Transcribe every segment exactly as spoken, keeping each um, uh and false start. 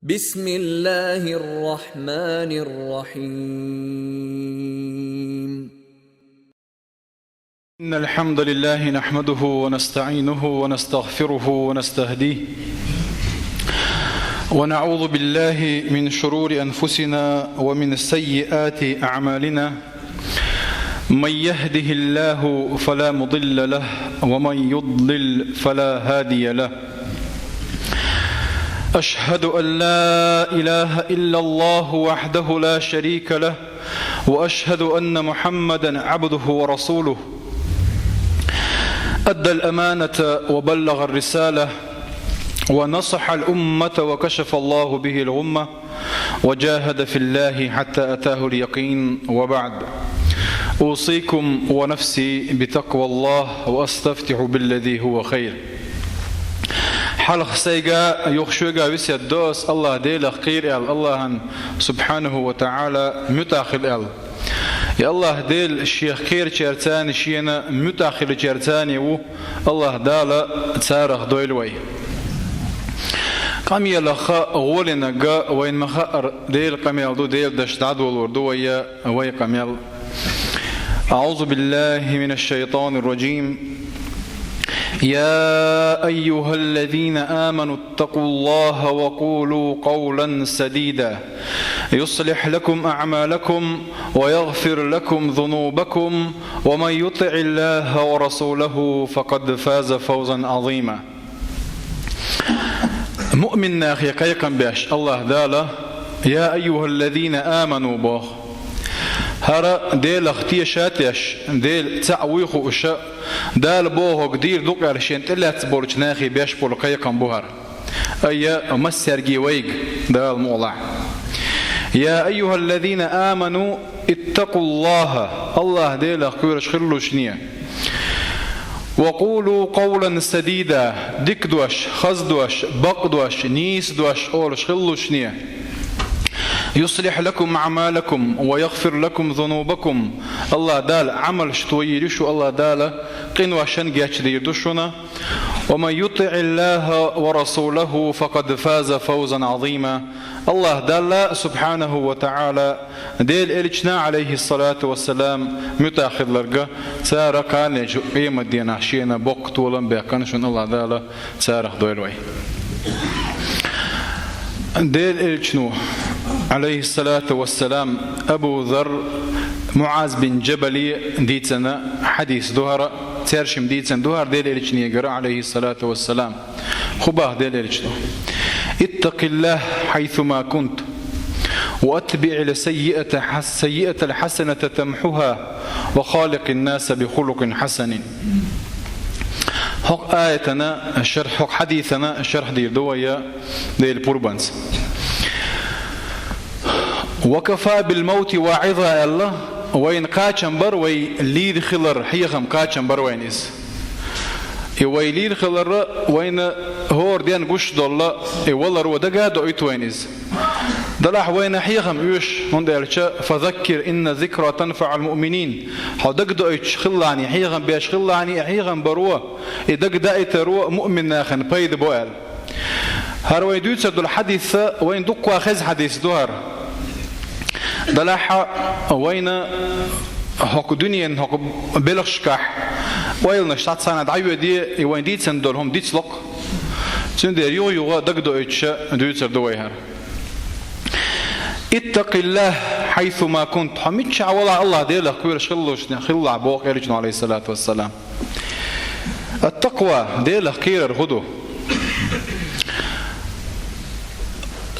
بسم الله الرحمن الرحيم. إن الحمد لله نحمده ونستعينه ونستغفره ونستهديه، ونعوذ بالله من شرور أنفسنا ومن سيئات أعمالنا. من يهده الله فلا مضل له، ومن يضلل فلا هادي له. أشهد أن لا إله إلا الله وحده لا شريك له، وأشهد أن محمدا عبده ورسوله. أدى الأمانة وبلغ الرسالة ونصح الأمة وكشف الله به الغمة وجاهد في الله حتى أتاه اليقين، وبعد. أوصيكم ونفسي بتقوى الله وأستفتح بالذي هو خير. Хьалха сайга, юха шуьга весет до ас, АллахӀ Делах кхера аьлла, АллахӀан, субхьанаху ва таӀала, муьтӀахь хила аьлла. И АллахӀ Дела Шех кхерачаьрца, Шена муьтӀахь хиллачаьрца ву, АллахӀ Дала царах дойла вай. Къамелах гӀолинарг вайна ма хаъара Делан къамел ду, Делан дош дӀадолор ду вай, вай къамел. أعوذ بالله من الشيطان الرجيم. يا أيها الذين آمنوا اتقوا الله وقولوا قولا سديدا يصلح لكم أعمالكم ويغفر لكم ذنوبكم ومن يطع الله ورسوله فقد فاز فوزا عظيما. Муъмин нахе кхайкхам беш АллахӀ Дала: «يا أيها الذين آمنوا», – боху. ХӀара Делах теша а теш, Дела цхьаъ вуй хууш, Дала бохург дийр ду-кх аьлла шена тӀелаьцна болчу нахе беш болу кхайкхам бу хӀара. Ай, массаьрга вайга, Дала мукъ лахь. «يا أيها الذين آمنوا اتقوا الله», АллахӀ Делах кхоьруш хилалаш шуна. «وقولوا قولا سديدا», дика дош, хаза дош, бакъ дош, нийса дош олуш хилалаш шуна. «يصلح لكم أعمالكم ويغفر لكم ذنوبكم», АллахӀ Дала Ӏамалш тойийр ю шу, АллахӀ Дала къиношна гечдийр ду шуна. «ومن يطع الله ورسوله فقد فاز فوزا عظيما». АллахӀ Далла, субхьанаху ва таӀала, Делан Элчана, Ӏалайхиссалату вассалам, муьтӀахь хилларг, цара кханечу къематдийнахь шена боккха толам баьккхина шуна, АллахӀ Дала царах дойла вай. Делан Элчано, Ӏалайхиссалату вассалам, Абу Зарр, МуӀаз бин Джабале дийцина хьадис ду хӀара, цаьршимма дийцина ду хӀара Делан Элчанегара, Ӏалайхиссалату вассалам. Ху боху Делан Элчано: «اتق الله حيثما كنت، وأتبع السيئة حس-، السيئة الحسنة تمحها، وخالق الناس بخلق حسن». ХӀокху аятана шарх, хӀокху хьадисана шарх дийр ду вай Делан пурбанца. «وكفى بالموت واعظا», аьлла, вайна кхачам бар вай лийр хилар, хьехам кхачам бар вайна иза. И вай лийр хилар вайна хӀора ден гуш долу и валаро дага а доуьйту вайна иза. Делахь вайна хьехам оьшу, хӀунда аьлча: «فذكر إن الذكرى تنفع المؤمنين». Хьо дагадоуьйтуш хилалахьа, хьехам беш хилалахьа, и хьехам баро, и дагадаийтаро муъмин нахана пайда бо аьлла. ХӀара вай дуьйцур долу хьадис вайна дуккха хеза хьадис ду хӀара. Делахь вайна хӀокху дуьненан хӀокху белхашкахь ойланаш цхьацца дӀайоьде, и вайна дийцина долу хӀума дицло-кх. Цундела юха-юха дагадоуьйтуш дуьйцур ду вай хӀара. «اتق الله حيثما كنت». Хьо миччахь валахь, АллахӀ Делах кхоьруш хилалаш хилалахь, боху Элчано, Ӏалайхиссалату вассалам. Ат-такъва, Делах кхерар хӀун ду?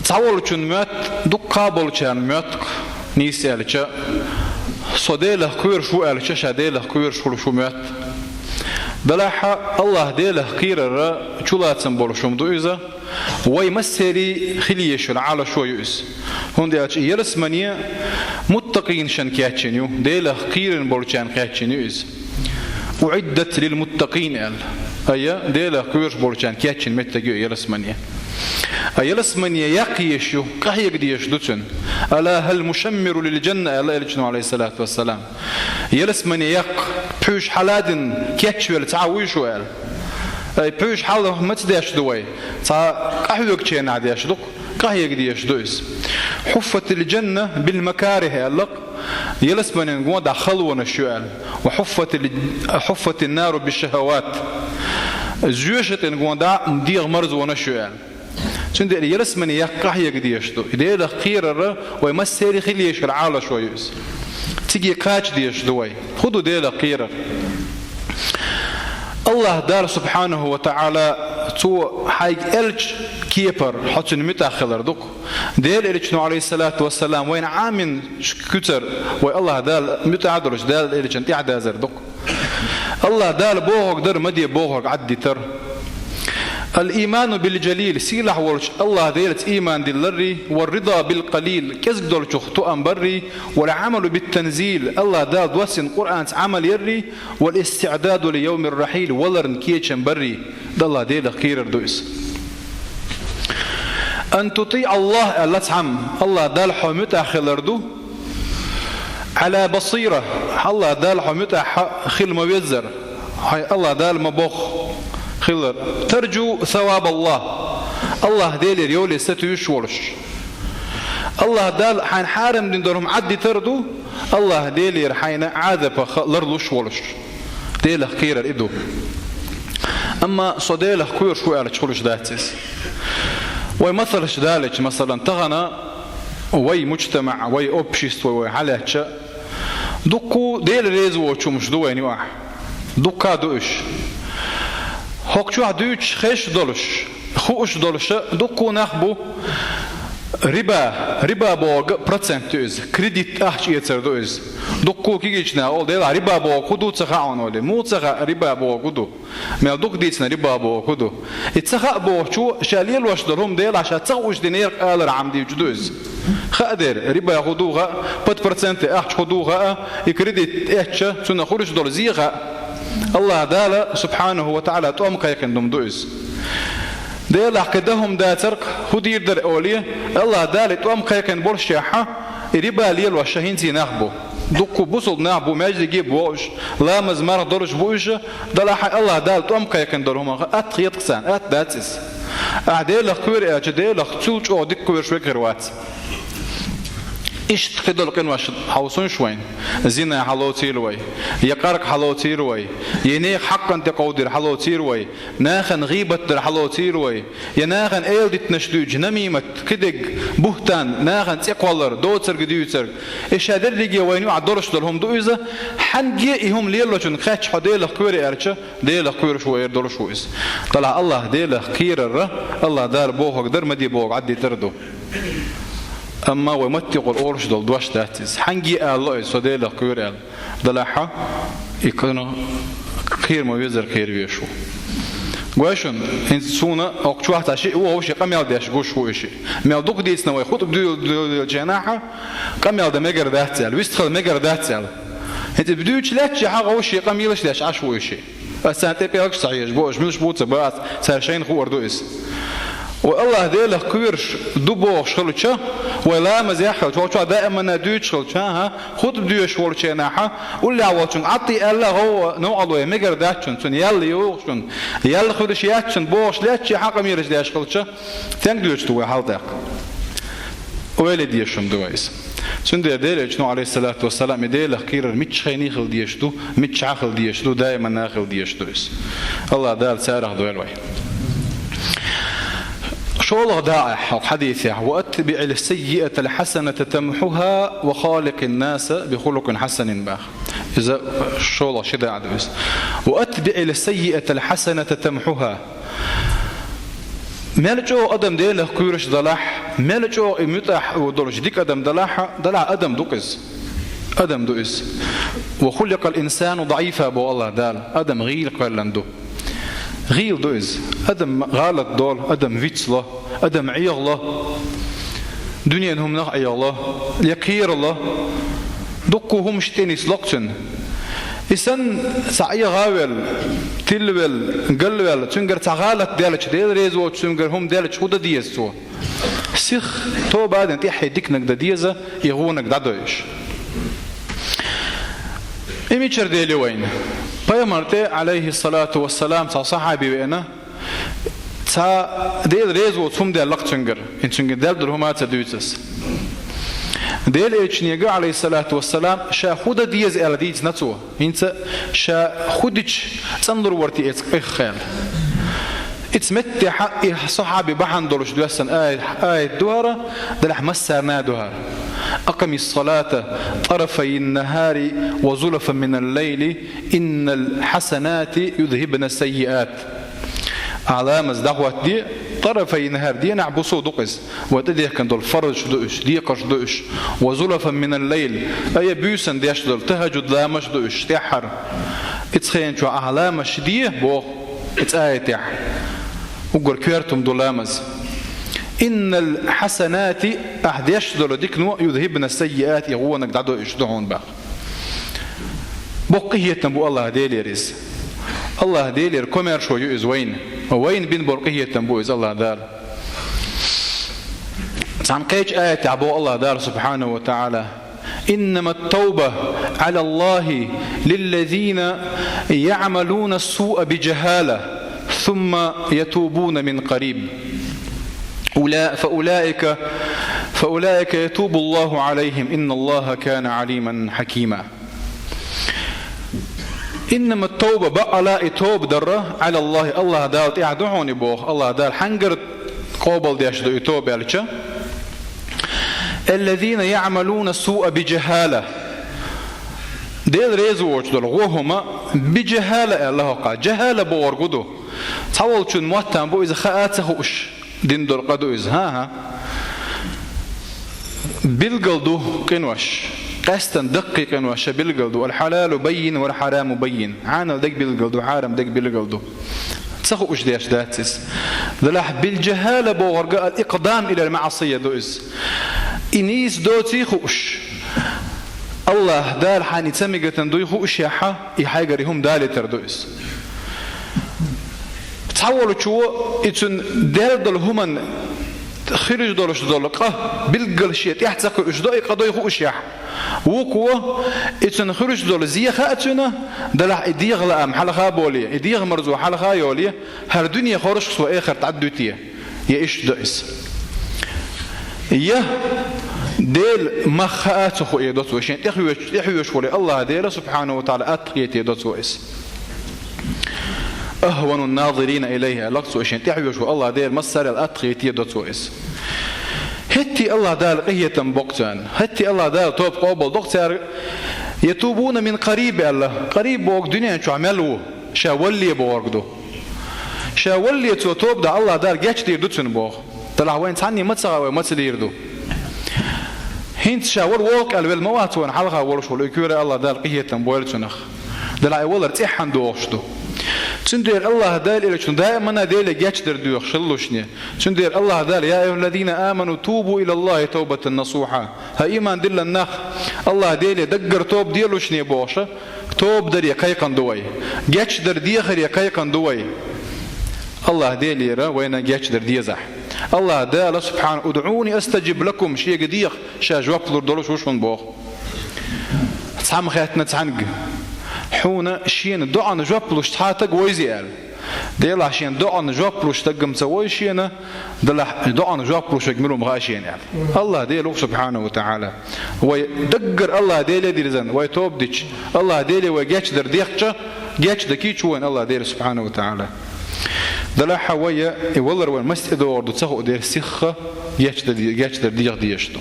Цхьаволчун моьтту дуккха а болчарна моьтту-кх, нийса аьлча, со Делах кхоьруш ву аьлча, ша Делах кхоьруш хуьлуш ву моьтту. Делахь АллахӀ Делах кхерар чулацам болуш хӀума ду иза, вай массеран хила езаш йолу Ӏалашо ю иза. ХӀунда аьлча и ялсамани муттакъинашна кечйина ю, Делах кхийрина болчарна кечйина ю иза. «أعدت للمتقين», – аьлла. Ай, Делах кхоьруш болчарна кечйина меттиг ю и ялсамани. А ялсамани яккха езаш ю, къахьега дезаш ду цуьнан. «ألا هل مشمر للجنة», – аьлла Элчано, Ӏалайхиссалату вассалам. Ялсамани яккха, пхьуьйш хьалладина кечвелла цхьа вуй шу аьлла. Ай, пхьуьйш хьалла маца деш ду вай? Цхьа къахьоьгучу хенахь деш ду-кх. къахьега дезаш ду иза. «حفت الجنة بالمكاره», аьлла-кх, ялсаманин гонахьа халонаш ю аьлла. «وحفت ال-, حفت النار بالشهوات». ЗоьшатӀин гонахьа дегӀа марзонаш ю аьлла. Цундела ялсамане яккха къахьега дезаш ду. И Делах кхерар вай массеран хила езаш йола Ӏалашо ю иза. Цига кхача дезаш ду вай. ХӀун ду Делах кхерар? АллахӀ Дала, субхьанаху ва таӀала, Цо хьайга аьллача кепара хьо цунна муьтӀахь хилар ду-кх. Делан Элчано, Ӏалайхи ссалату вассалам, вайна Ӏамийнача куьцара вай АллахӀ Дала муьтӀахь а долуш, Делан Элчанна тӀаьхьадазар ду-кх. АллахӀ Дала бохург дар, ма де бохург Ӏаддитар. «الإيمان بالجليل», сийлахь волчу АллахӀ Делаца ийман дилларрий, «والرضا بالقليل», кӀезиг долчух тоам баррий, «والعمل بالتنزيل», АллахӀ Дала доссийна Къуръанца Ӏамал яррий, «والاستعداد ليوم الرحيل», валарна кечам баррий, АллахӀ Делах кхерар ду иза. «أن تطيع الله», аьлла цхьамма, АллахӀ Далла хьо муьтӀахь хилар ду, «على بصيرة», АллахӀ Далла хьо муьтӀахь хила ма-веззара, хьайн АллахӀ Дала ма-бохху хилар, «ترجو ثواب الله», АллахӀ Делера йовле сатуьйсуш волуш. АллахӀ Дала хьайна хьарам дина долу хӀума Ӏаддитар ду, АллахӀ Делера хьайна Ӏазапах ларлуш волуш. Делах кхерар и ду. Амма со Делах кхоьруш ву аьлча хуьлуш дац иза. Вай масалаш далийча, масалан, тахана вай муджтамаӀ, вай общество вай хьалаьцча, дуккха Дела реза воцу хӀумаш ду вайна юкъахь. Дуккха а ду уьш. ХӀокху чохь дуьйцуш хезаш долуш, хууш долуша дуккха нах бу. Риба, риба бохург процент ду иза, кредит ахча эцар ду иза. Дуккха кегийчу наха олу, делахь риба бохург хӀун ду ца хаьа хьуна олий. Муха ца хаьа риба бохург хӀун ду? Мел дукха дийцина риба бохург хӀун ду? И ца хаьа бохучо ша лелош долу хӀума делахь ша ца хууш динера алар хьама дийцуш ду иза. Хаа дера, риба хӀун ду хаьа, под проценты ахча хӀун ду хаьа, и кредит эцча, цунах хуьлуш долу зе хаьа. АллахӀ Дала, субхьанаху ва таӀала, тӀом кхайкхина хӀума ду иза. Делахь кхин дан хӀума дацара-кх, хӀун дийр дара олий, АллахӀ Дала и тӀом кхайкхина болуш яхьа, и риба лелош ша хӀинца нах бу. Дуккха бусулба нах бу, маьждиге а бохуш, ламаз-марха долуш бу уьш, делахь а АллахӀ Дала тӀом кхайкхина долу хӀуманах атта хета-кх царна, атта дац иза. Ахьа Делах кхоьру аьлча, Делах цул чӀогӀа дика кхоьруш верг хир вац. Иштта кхидолу къинош хьовсуш вайна, зина хьалоцийла вай, я къаркъа хьалоцийла вай, я нехан хьакъан тӀе кховдийла хьалоцийла вай, нахана гӀийбат дара хьалоцийла вай, я нахана эладитанаш дуьйцуш, намимат, кхидерг, буьхтан, нахана цӀе кхоллар, доцург дуьйцург, и ша дерриге вайна юкъахь долуш долу хӀума ду иза, хьаьнгге а и хӀума лелочунна кхаьчча хьо Делах кхоьру аьлча, Делах кхоьруш ву эр долуш ву иза. Делахь АллахӀ Делах кхерар, АллахӀ Дала бохург дар, ма де бохург Ӏаддитар ду. Амма вай маттехула олуш долу дош дац иза. Хьаьнгге а алло иза, со Делах кхоьру аьлла. Делахь а и кхана кхера ма-веззара кхера везаш ву. Гой шуна, хӀинца суна хӀокху чохь цхьа шиъ ву, вовшийн къамел деш гуш ву и шиъ. Мел дукха дийцина вай хутба дуьйла-, дуьйлачу хенахь, къамел дан мегар дац аьлла, вистхила мегар дац аьлла. ХӀинца и дуьйцуш лаьттачохь вовшийн къамелаш деш Ӏаш ву и шиъ. Ас царна тӀе пӀелгаш ца хьежаш бу, аша муьлш бу ца бац, цара шайна хуур ду иза. Вай АллахӀ Делах кхоьруш ду бохуш хилча, вай ламазехь хилча, вовчохь даиманна дуьйцуш хилча, хӀан-хӀа, хутба доьшуш волчу хенахь, уллехь волчунна Ӏатта аьлла гӀовгӀа новкъа лой мегар дац шуна, цунна ял йогӀуш шуна, ял хуьлуш яц шуна бохуш лаьттачохь къамелаш деш хилча, стенга доьшуш ду вай хьал тӀаккха? Ойла дезаш хӀума ду вай иза. Цундела Делан Элчано, Ӏалайхиссалату вассалам, и Делах кхерар миччахьа хила дезаш ду, миччахьа хила дезаш ду, даиманна хила дезаш ду иза. АллахӀ Дала царах дойла вай. ШолгӀа дакъа хӀокху хьадисехь: «وأتبع السيئة الحسنة تمحها وخالق الناس بخلق حسن», баха. Иза шолгӀа ши дакъа ду иза. «وأتبع السيئة الحسنة تمحها». Мел чӀогӀа адам Делах кхоьруш далахь, мел чӀогӀа и муьтӀахь долуш дика адам далахь, далахь адам ду-кх иза. Адам ду иза. «وخلق الإنسان ضعيفا», боху АллахӀ Дала. Адам гӀийла кхоьллина ду. ГӀийла ду иза. Адам гӀалат долу, адам вицло, адам Ӏехало. Дуьненан хӀуманах Ӏехало, я кхерало, дуккха хӀуманаш тӀе нисло-кх цуьнан. И санна, цхьа Ӏеха а велла, тилла велла, галваьлла, цуьнгара цхьа гӀалат делча, Дела реза воцуш цуьнгара хӀума делча, хӀун дан деза цо? Сиха тоба а дина, тӀаьххье диканиг дан деза, и гӀонаг дӀадойуш. И мичара Дела ю вайна? Пайхамар тӀе, Ӏалайхиссалату вассалам, цхьа сахьаби веана, Цхьа Дела реза воцу хӀума даьлла-кх цуьнгара, хӀинца цуьнгара даьлла долу хӀума ца дуьйцу ас. Делан Элчанга, Ӏалайхиссалату вассалам, ша хӀун дан деза аьлла дийцина цо. ХӀинца ша хӀун дича цӀанлур вара те оцу къих аьлла. Иза меттехь и сахьаби бахьана долуш доьссина ай-, аят ду хӀара, делахь массарна а ду хӀара. أقم الصلاة طرفي النهار وزلفا من الليل إن الحسنات يذهبن السيئات. Ахьа ламаз дӀахӀоттаде, طرفي النهار, дийнахь, бусалба ду-кх иза. Вай тӀедехкина долу фарзаш ду уьш, декхарш ду уьш. وزلفا من الليل, ай буьйсанна деш долу тахӀажжуд ламазаш ду уьш, тӀаьххьара. Иза хенчохь ахьа ламазаш де, боху иза аятехь. Уггар коьрта хӀума ду ламаз. إن الحسنات, ахьа деш долу дикано, يذهبن السيئات, и вониг дӀадо уьш, ду хьуна боху. Боккха къинхетам бу Аллаха Делера иза. Аллаха Делера комаьршо ю иза вайна. Вайна бина болу къинхетам бу иза Аллаха Дала. Цхьана кхечу аятехь боху Аллаха Дала, субхьанаху ва таӀала: إنما التوبة على الله للذين يعملون السوء بجهالة ثم يتوبون من قريب أولا-، فأولئك، فأولئك يتوب الله عليهم إن الله كان عليما حكيما. إنما التوبة, бакъала и тоба дар, على الله, Аллаха Дала тӀехь ду хьуна боху, Аллаха Дала хьаьнгара къобалдеш ду и тоба аьлча. الذين يعملون السوء بجهالة. Дела реза воцуш долу гӀо хӀума, بجهالة аьлла хӀокхахь. Джахьала бохург хӀун ду? Цхьаволчун мотт там бу иза хаа ца хууш. Дина долу къа ду иза, хӀан-хӀа. Билггал ду къинош. Къаьстина даккхий къинош ша билггал ду. الحلال بين والحرام بين. Хьанал дерг билггал ду, хьарам дерг билггал ду. Ца хууш деш дац иза. Делахь بالجهالة бохург الإقدام على المعصية ду иза. И нийса доций хууш. Аллаха Дала хьайна и ца мегатан дуй хуушехь, и хьайгара и хӀума далийтар ду иза. Цхьаволчо и цуьнан даьлла долу хӀуманна хилуш долуш долу къа билггал шен тӀехь ца кхуьуш до, и къа дуй хуушехь. Вукхо, и цуьнан хилуш долу зе хаа цуьнан, делахь и дегӀан лаам хьалха а болий, и дегӀан марзо хьалха а йолий, хӀара дуьне хоржуш цо эхарт дӀадуьтий, я иштта до иза. Я Делан мах хаа ца хуий до цо, шен тӀехьоьжуш, тӀехьоьжуш волу Аллаха Дела, субхьанаху ва таӀала, атта хетий до цо иза. أهون الناظرين إليه аьлла-кх цо, шен тӀехьоьжуш волу Аллаха Дела массарел атта хетий до цо иза. ХӀетте Аллаха Дала къинхетам бо-кх царна. ХӀетте Аллаха Дала тоба къобал до-кх цаьрга. يتوبون من قريب аьлла. Къариб бохург дуьнен чохь мел ву, ша валале бохург ду. Ша валале цо тоба дан Аллаха Дала гечдийр ду цуьнан боху. Делахь вайна цхьанне ма ца хаьа вай маца лийр ду. ХӀинца ша вала вогӀу-кх аьлла велла ма вац вайна хьалха волуш волу и коьрта Аллаха Дала къинхетам бойла цунах. Делахь и валар цӀеххьана догӀуш ду. Цундела Аллаха Дала элчано даимана Деле гечдар доьхуш хилалушне. Цундела Аллаха Дала: يا أيها الذين آمنوا توبوا إلى الله توبة نصوحا. ХӀай иман диллина нах, Аллаха Деле даггара тоба делушне бохуша, тоба даре кхайкхина ду вай. Гечдар дехаре кхайкхина ду вай. Аллаха Делера вайна гечдар дезахь. Аллаха Дала, субхьана: «ادعوني أستجب لكم», шега деха, ша жоп лур долуш ву шуна боху. Цхьамма хаьттина цхьаьнга: «Хьуна шена доӀана жоп луш цхьа стаг вовзий?» аьлла. Делахь шена доӀана жоп луш стаг-м ца вовза шена, делахь доӀана жоп луш верг мила ву-м хаьа шена аьлла. Аллаха Дела ву, субхьана ва тагӀала. Вай даггара Аллаха Деле дирзина, вай тоба дича, Аллаха Деле вай гечдар дехча, гечдан кийча ву вайна Аллаха Дела, субхьана ва тагӀала. Делахь вай, и валар вайн мас тӀедогӀур ду ца хуу дела, сихха гечдар, гечдар деха дезаш ду.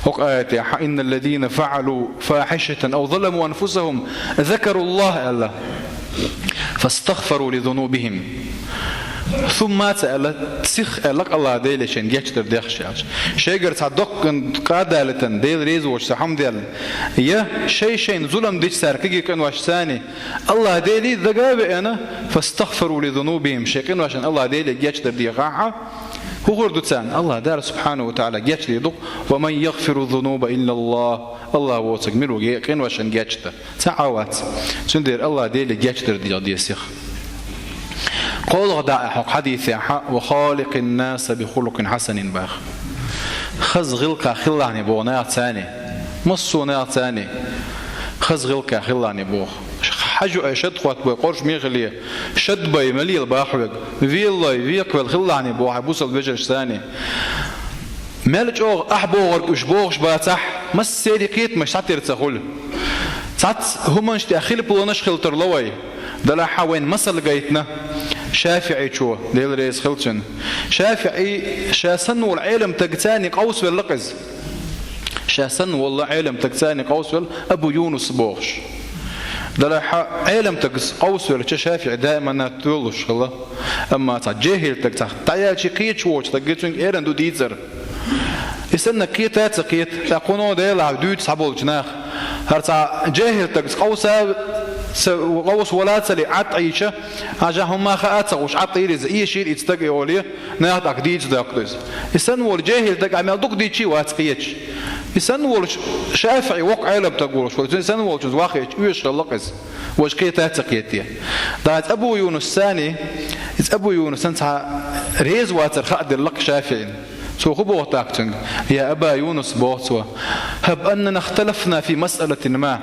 ХӀокху аятехь: «إن الذين فعلوا فاحشة أو ظلموا أنفسهم ذكروا الله», аьлла, «فاستغفروا لذنوبهم». Сумма ца аьлла, сихха аьлла-кх Аллаха Деле шайн гечдар дехча аьлча. Шайгара цхьа доккха къа далийтина, Дела реза воцуш цхьа хӀума делла, я шай-шайна зулам дича цара кегий къиношцани, Аллаха Деле дага а веана, «فاستغفروا لذنوبهم», шайн къиношна Аллаха Деле гечдар дехахьа, хӀун хир ду царна? Аллаха Дала, субхьана ва тагӀала, гечдийр ду-кх: «ومن يغفر الذنوب إلا الله». Аллаха воцург мила ву къиношна гечдан? Цхьа а вац. Цундела Аллаха Деле гечдар деха деза сихха. КхоалгӀа дӀа а хӀокху хьадисехь: «وخالق الناس بخلق حسن», боху. Хаза гӀиллакхах хилалахь боху нахацани, массо а нахацани хаза гӀиллакхах хилалахь боху. Хьажа ай шад хотбой, къорш мехале, шад бай, мел лела бах хьоьга, веллой, векхавелла хилалахь боху хьайн бусалба вежаршца. Мел чӀогӀа ахь бохург уьш бохуш бацахь, массеран кхетамаш цхьатера ца хуьлу. Цхьацца хӀуманаш тӀехь хилпалонаш хила тарло вай. Делахь вайна масал гайтина ШафиӀичо, Дела реза хила цунна. ШафиӀи ша санна волу Ӏеламстагца къовсавелла-кх иза. Ша санна волу Ӏеламстагца къовсавелла Абу Юнус бохуш. Делахь Ӏеламстагца къовсавелча ШафиӀи даиманна тоьллуш хилла. Амма цхьа жехӀил стаг, цхьа дӀаяьлча кхеташ воцу стаге цуьнга эрна ду дийцар. И санна кхета а ца кхета, тӀаккха хӀун до, Делахь, дуьйцу цхьаболчу наха. ХӀара цхьа жехӀил стагца къовса, ца, къовса вала ца лиъна Ӏад Ӏийча, хьажахь, хӀумма хаа а ца хууш, Ӏад Ӏийра иза, эшийра и стаг и олий, наха тӀаккха дийца доьхку иза. И санна волу жехӀил стаг ахь мел дукха дийцча а вац кхеташ. И санна волуш ШафиӀи воккха Ӏеламстаг волуш вара, цуьнан и санна волчунца вахийча оьшуш хилла-кх иза. Важа кхета а ца кхетий. Ткъа иза Абу Юнус санна, иза Абу Юнусан цхьа реза вацар хааделла-кх ШафиӀина. Цо хӀун боху тӀаккха цуьнга? «Я Аба Юнус», боху цо, «хӀаб аннана ихталафна фи масъалатин ма».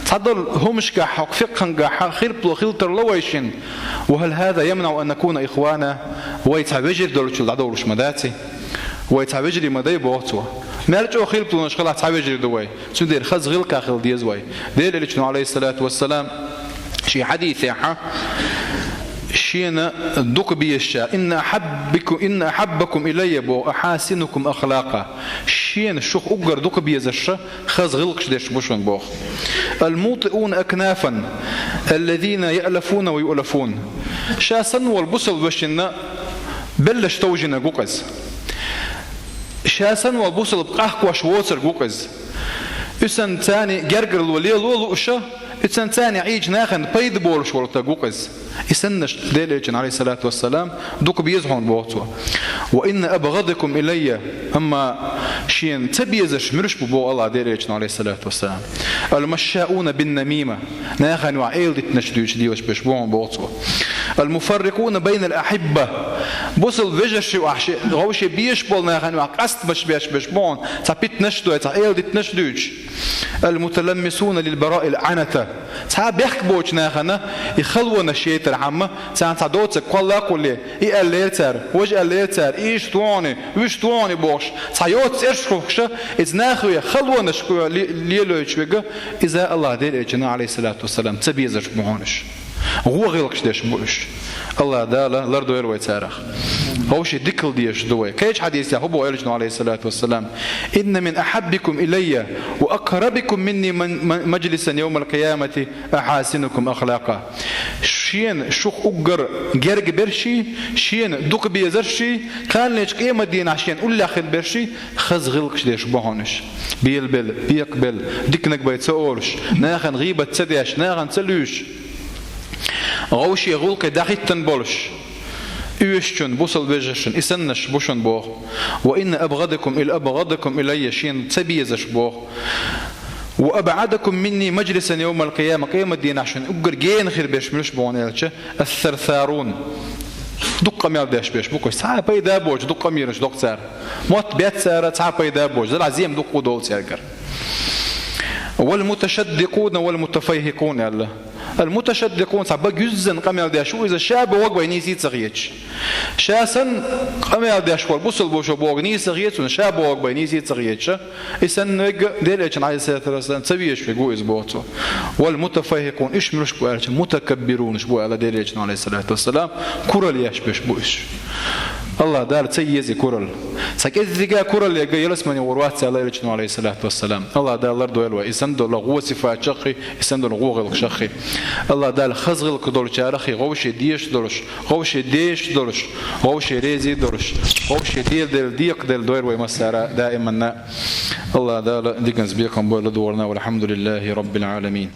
Цхьадолу хӀуманашкахь, хӀокху фикъхьангахь хилпало хила тарло вай шина. «Ва хӀал хӀаза ямнаӀу ан накуна ихвана?» Вай цхьа вежарий долчул дӀадовлуш ма дац и? Вай цхьа вежарий ма дай, боху цо. Мел чӀогӀа хилпалонаш хилахь, цхьа вежарий ду вай. Цундела хаза гӀиллакхехь хила деза вай. Делан Элчано, Ӏалайхиссалату вассалам, шен хьадисехь шена дукха безачарна: «Инна ахьаббикум, инна ахьаббакум илайя», боху, «ахьасинукум ахлакъа». Шена шух уггар дукха безарш хаза гӀиллакхаш дерш бу шуна, боху. «Ал-мутиӀуна акнафан, аллазина яълафуна ва юълафун». Ша санна волу бусалба вешина беллаш товжийнарг ву-кх иза. Ша санна волу бусалба къахкош воцург ву-кх иза. Иза санна царна гергарло лело лууш, иза санна царна Ӏийча нахана пайда болуш волу стаг ву-кх иза. И саннарш Делан Элчано, Ӏалайхиссалату вассалам, дукха беза хьуна, боху цо. «Ва инна абгӀадакум илайя», амма шена ца безарш муьлш бу, боху АллахӀан Элчано, Ӏалайхиссалату вассалам. «Ал-машшаъуна бин-намима», нахана юкъахь эладитанаш дуьйцуш лелаш берш бу хьуна, боху цо. «Ал-муфаррикъуна байнал ахьибба». Бусалба вежаршна юкъахь ши-, вовшийн безаш болу нахана юкъахь къастамаш беш берш бу хьуна, цхьа питанаш а дой, цхьа эладитанаш а дуьйцуш. «Ал-муталаммисуна лил-бараил аната». Цхьа бехк боцу нахана и халонаш яйтархьама, царна цхьа доцург кхолла а кхоллий, и аьллера цара, важа аьллера цара, и иштта ву хьуна, вуьшта ву хьуна бохуш, цхьа йоцу цӀераш хӀуттуш, иза нахе халонаш кхо ле-, лелойтуш верг, иза АллахӀан Элчано, Ӏалайхиссалату вассалам, ца безарш бу хьуна уьш. ГӀо гӀиллакхаш дерш бу уьш. АллахӀ Дала лардойла вай царах. Вовшийн дикалла дезаш ду вай. Кхечу хьадисехь хӀун боху Элчано, Ӏалайхиссалату вассалам: «Инна мин ахьаббикум илайя ва акърабикум минни ман-, ман-, мажлисан явмал-къиямати ахьасинукум ахлакъа». Шена шух уггар герга берш а, шена дукха безарш а, кхана лечу къематдийнахь шена уллехь хила берш а хаза гӀиллакхаш дерш бу хьуна уьш. Белабелла, бекхабелла, диканиг бай ца олуш, нахана гӀийбат ца деш, нахана ца луьйш, вовшийн гӀуллакхе дӀахӀиттина болуш, оьшучун, бусалба вежаршна и саннарш бу шуна, боху. «Ва инна абгӀадакум ил-, абгӀадакум илайя», шена ца безарш, боху. «Ва абгӀадакум минни мажлисан явмал-къияма», къематдийнахь шуна уггар гена хир берш муьлш бу хьуна аьлча, «ас-сарсарун». Дукха къамел деш берш бу-кх уьш. Цхьа а пайда боцуш дукха къамелаш доккху цара. Мотт беттара, цхьа а пайда боцуш, делахь зен дукха долу цаьргара. «Вал-муташаддикъуна вал-мутафайхӀикъун», аьлла. «Ал-муташаддикъун», цхьа бага юьззина къамел деш ву иза, ша бохург бен нийса ца хеташ. Ша санна къамел деш волу бусалба ву шо бохург нийса хета цунна, ша бохург бен нийса ца хеташ. И санна верг, Делан Элчано, Ӏалайхиссалату вассалам, ца везаш верг ву иза, боху цо. «Вал-мутафайхӀикъун», уьш муьлш бу аьлча, «мутакаббирунаш» бу аьлла Делан Элчано, Ӏалайхиссалату вассалам, куралла еш берш бу уьш. АллахӀ Дала ца еза и куралла. Цхьа кӀеззига куралла ерг ялсамане гӀур вац аьлла Элчано, Ӏалайхиссалату вассалам. АллахӀ Дала лардойла вай и санна долу гӀо сифаташах а, и санна долу гӀо гӀиллакхашах а. АллахӀ Дала хаза гӀиллакх долчарах а, вовшийн дезаш долуш, вовшийн дезаш долуш, вовшийн реза долуш, вовшийн деладелла, декхаделла дойла вай массара а даиманна. АллахӀ Дала диканца бекхам бойла догӀурна. Валхьамдулиллахи Раббил Ӏаламин.